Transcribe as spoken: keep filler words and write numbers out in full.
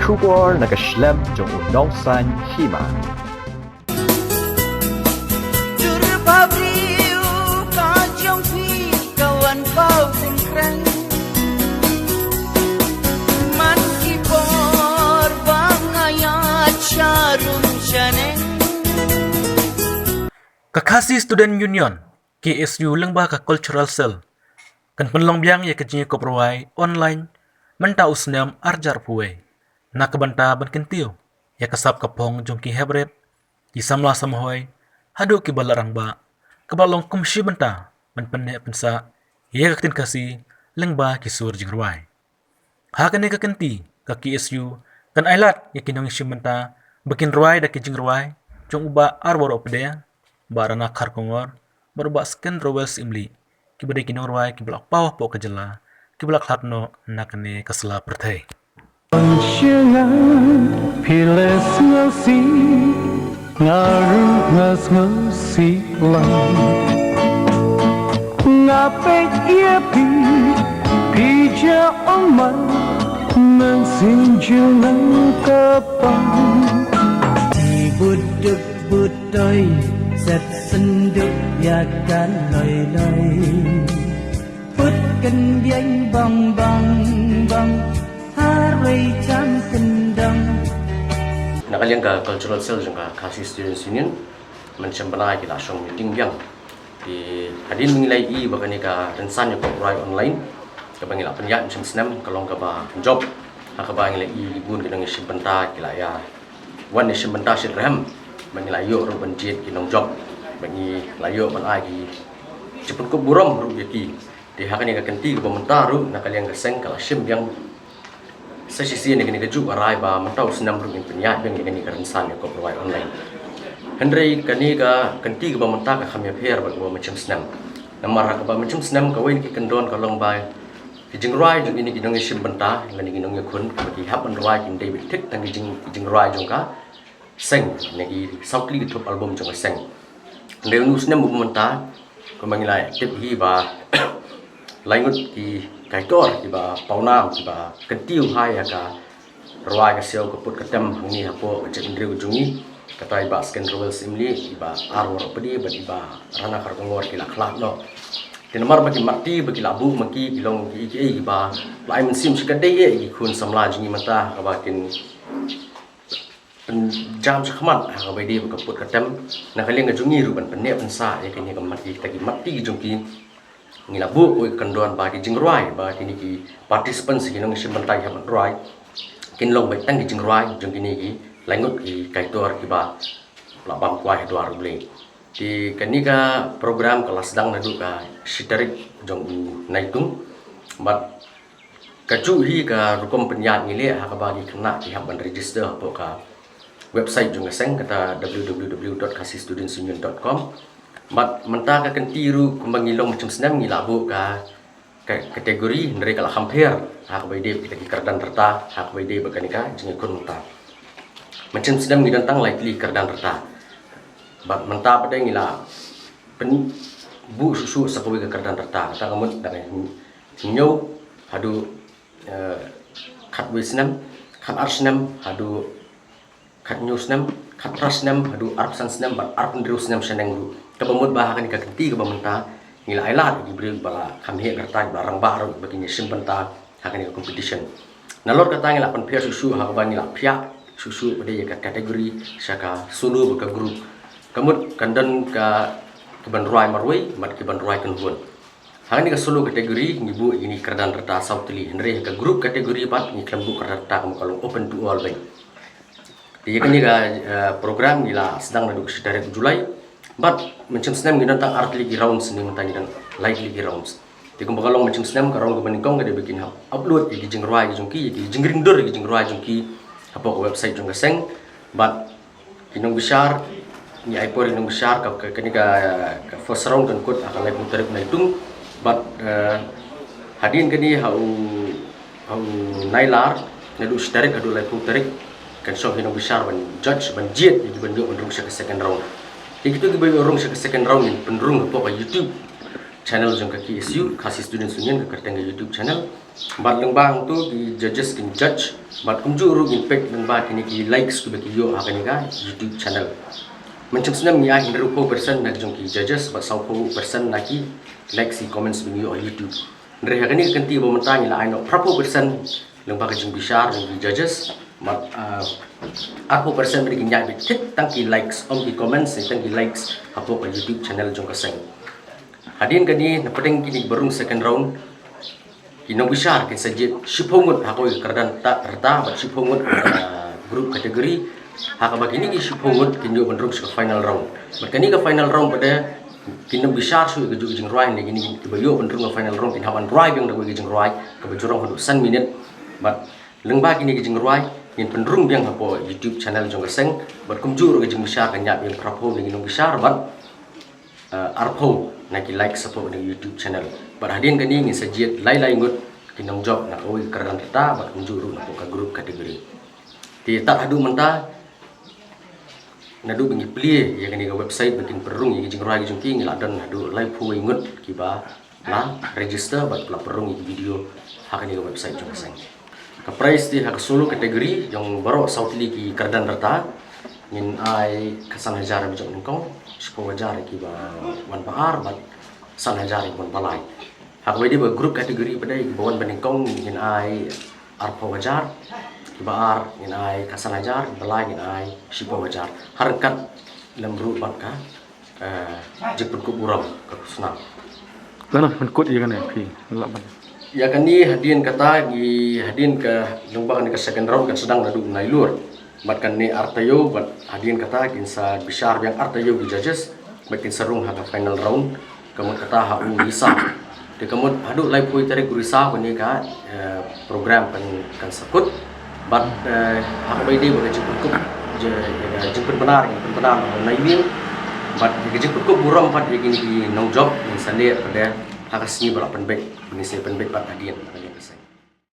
Khubor na ka shlem jong u nongsan hima. Jur ba briew ka jong phi ka wan paw sing kreng. Man ki por ba nga ïa charum chaneng. Ka Khasi Student Union, K S U, lyngba ka Cultural Cell, kan pynlong biang ïa ka jingïakop rwai online mynta u snem arjar phew wei. Na ka bynta ban kyntiew ïa ka sap ka phong jong ki heprit, ki samla samhoi, haduh ki ba la rangbah, kaba long kum shi bynta ban pynneh pynsah ïa ka ktien Khasi lyngba ki sur jingrwai. Ha kane ka kynti, ka K S U kan ailad ïa ki nongïashim bynta ba kin rwai da ki jingrwai jong u Bah Arwaroh Pde, Bah Rana Kharkongor, bad u Bah Skendrowell Syiemlieh, kiba dei ki nongrwai kiba la paw hapoh ka jylla, kiba la khlad noh na kane ka sla pyrthei. Shnga phi la sngewsih, nga ruh nga sngewsih lang. Nga peit ïa phi, phi ja ummat mynsiem jong nga ka pang. Phi bud duk bud doi, set synduk ïa ka loi loi. Put kyndiang bang bang bang, harwei jam kyndang. Na ka liang ka Cultural Cell jong ka Khasi Students Union, mynshem bnai ki la shong meeting biang. Te hadien ba ngi la ïohi ba kane ka rynsan ïakop rwai online kaba ngi la pynïaid mynshem snem ka long kaba jop. Ha kaba ngi la ïohi bun ki nongïashim bynta ki la ïa wan ïashim bynta shitrhem, ba ngi la ïoh ruh ban jied ki nongjop, ba ngi la ïoh ban ai ki jingpynkup burom ruh ïa ki. Te ha kane ka kynti kaba mynta ruh na ka liang ka seng ka la shim biang sa shisien ïa kane kajuh ka rai ba mynta u snem ruh ngin pynïaid biang ïa kane ka rynsan ïakop rwai online. Hynrei kane ka kynti kaba mynta ka kham ïapher bad kaba mynshem snem. Namar ha kaba mynshem snem kawei na ki kyndon ka long ba ki jingrwai jong kine ki nongïashim bynta lane ki nongïakhun kaba ki hap ban rwai kin dei beit thik tang ki jing, ki jingrwai jong ka seng, ne ki saw tylli ki thup album jong ka seng. Hynrei une u snem uba mynta, kumba ngi la tip hi ba lai ngut ki kaitor kiba pawnam kiba kyntiew ha ïa ka rwai ka siaw ka put ka tem hangne hapoh ka jaitbynriew ka jong ngi, kata i Bah Skendrowell Syiemlieh, i Bah Arwaroh Pde bad i Bah Rana Kharkongor ki la khlad noh. Te namar ba ki matti ba ki la buh ma ki, ki long kiei kiei kiba la ai mynsiem shikatdei ïa ki khun samla jong ngi mynta kaba kin pynjam shakhmat ha kaba ïadei bad ka put ka tem. Na ka liang ka jong ngi ruh ban pynneh pynsah ïa kine ki matti, kita ki matti ki jong ki, ngi la buh kawei ka kyndon ba ki jingrwai ba kine ki participants, ki nongïashim bynta ki hap ban rwai, kin long beit tang ki jingrwai jong kine ki lai ngut ki kaitor kiba la bam kwai ha dwar U Blei. Te kane ka program ka la sdang naduh ka shi tarik jong u Naitung. Bad kajuh hi ka rukom pynïaid ngi leh ha kaba ki khynnah ki hap ban register hapoh ka website jong ka seng, kata w w w dot khasi students union dot com. Bad mynta ka kynti ruh kumba ngi long mynshem snem ngi la buh ka, ka kategori, hynrei ka la kham pher ha kaba ïadei bad kita ki kyrdan rta, ha kaba ïadei bad kane ka jingïakhun mynta. Mynshem snem ngi don tang lai tylli ki kyrdan rta. Bad mynta pat de ngi la pynbuh shuh shuh sa kawei ka kyrdan rta. Kata ka mut da ka hynñiew haduh, eh, khatwei snem, khatar snem haduh khathynñiew snem, khatphra snem haduh arphew san snem bad arphew hynriew snem shaneng ruh. Kaba mut ba ha kane ka kynti kaba mynta ngi la ailad ïa ki briew ba la kham heh ka rta, ba la rangbah ruh ba kin ïashim bynta ha kane ka competition. Nalor kata ngi la pynpher shuh shuh ha kaba ngi la phiah shuh shuh pat de ïa ka kategori sha ka solo bad ka group. Ka mut kan don ka, ki ban rwai marwei bad ki ban rwai kynhun. Ha kane ka solo kategori ngi buh ïa kine ki kyrdan rta saw tylli, hynrei ha ka group kategori pat ngi khlem buh kyrdan rta, ka mut ka long open to all beit. Te ïa kane ka, eh, program ngi la sdang naduh ka shi tarik July. Bad mynshem snem ngi don tang ar tylli ki rounds, ne mynta ngi don lai tylli ki rounds. Te kumba ka long mynshem snem, ka round kaba nyngkong ka dei ba kin hap upload ïa ki jingrwai ki jong ki, ïa ki jingringdur ïa ki jingrwai jong ki hapoh ka website jong ka seng. Bad ki nongbishar, ngi ai por ïa ki nongbishar, ka, ka, kane ka, ka first round kan kut ha ka laiphew tarik Naitung. Bad, eh, hadien kane ha u, ha u Nailar, naduh shi tarik haduh laiphew tarik, kan shong ki nongbishar ban judge, ban jied ïa ki ban ïoh ban rung sha ka second round. Ïa kito kiba ïoh rung sha ka second round ngin pynrung hapoh ka YouTube channel jong ka K S U, Khasi Students Union, ka kyrteng ka YouTube channel. Bad lyngba hangto ki judges kin judge, bad kumjuh ruh ngin peit lyngba kine ki likes kiba ki ïoh ha kane ka YouTube channel. Mynshem snem ngi ai hynriewphew percent na ki jong ki judges, bad sawphew percent na ki likes ki comments ba ngi ïoh ha YouTube. Hynrei ha kane ka kynti ba mynta ngi la ai noh phraphew percent lyngba ka jingbishar jong ki judges, bad, ah, arphew percent ba ki ïaid beit thied tang ki likes, ym ki comments, tang ki likes hapoh ka YouTube channel jong ka seng. Hadien kane, na pdeng kine kiba rung second round, ki nongbishar kin sa jied shiphew ngut ha kawei ka kyrdan rta, rta, bad shiphew ngut ha ka group category. Ha kaba kine ki shiphew ngut kin ïoh ban rung sha ka final round. Bad kane ka final round pat de, ki nongbishar shuh ïa kajuh ka jingrwai, ne kine kiba ïoh ban rung ka final round kin hap ban rwai biang da kawei ka jingrwai kaba ju rong haduh san minit. Bad lyngba kine ki jingrwai ngin pynrung biang hapoh YouTube channel jong ka seng. Bad kumjuh ruh ka jingbishar kan ïaid biang phraphew na ki nongbishar bad, eh, arphew na ki likes hapoh na YouTube channel. Bad hadien kane ngin sa jied lai lai ngut ki nongjop na kawei ka kyrdan rta bad kumjuh ruh na ka group category. Te tad haduh mynta, naduh ba ngi plie ïa kane ka website ba kin pynrung ïa ki jingrwai ki jong ki, ngi la don haduh laiphew wei ngut kiba la register bad la pynrung ïa ki video ha kane ka website jong ka seng. Ka prize te ha ka solo category jong baroh saw tylli ki kyrdan rta, ngin ai ka san hajar ïa ba jop nyngkong, shiphew hajar ïa kiba wan ba ar, bad san hajar ïa kiba wan ba lai. Ha kaba ïadei bad group category pat de, ïa kiba wan ba nyngkong ngin ai arphew hajar, kiba ar ngin ai ka san hajar, kiba lai ngin ai shiphew hajar. Ha ryngkat lem ruh bad ka, eh, jingpynkup burom ka khusnam. Lano pynkut ïa kane phi, lah ban. Ïa kane hadien kata ngi, hadien ka, lyngba kane ka second round kan sdang naduh Nailur. Bad kane ar taïew, bad hadien kata kin sa bishar biang ar taïew ki judges, bad kin sa rung ha ka final round, ka mut kata ha u Risaw. Te ka mut haduh laiphew tarik u Risaw kane ka, eh, program kan, kan sa kut. Bad, eh, ha kaba ïadei bad ka jingpynkup, je, eh, jingpynbna, jingpynbna na u Naiwieng. Bad ka jingpynkup burom pat ïa kine ki nongjop ngin sa leh pat de ha ka sngi ba la pynbeit, ngin sa pynbeit pat hadien, hadien ka seng.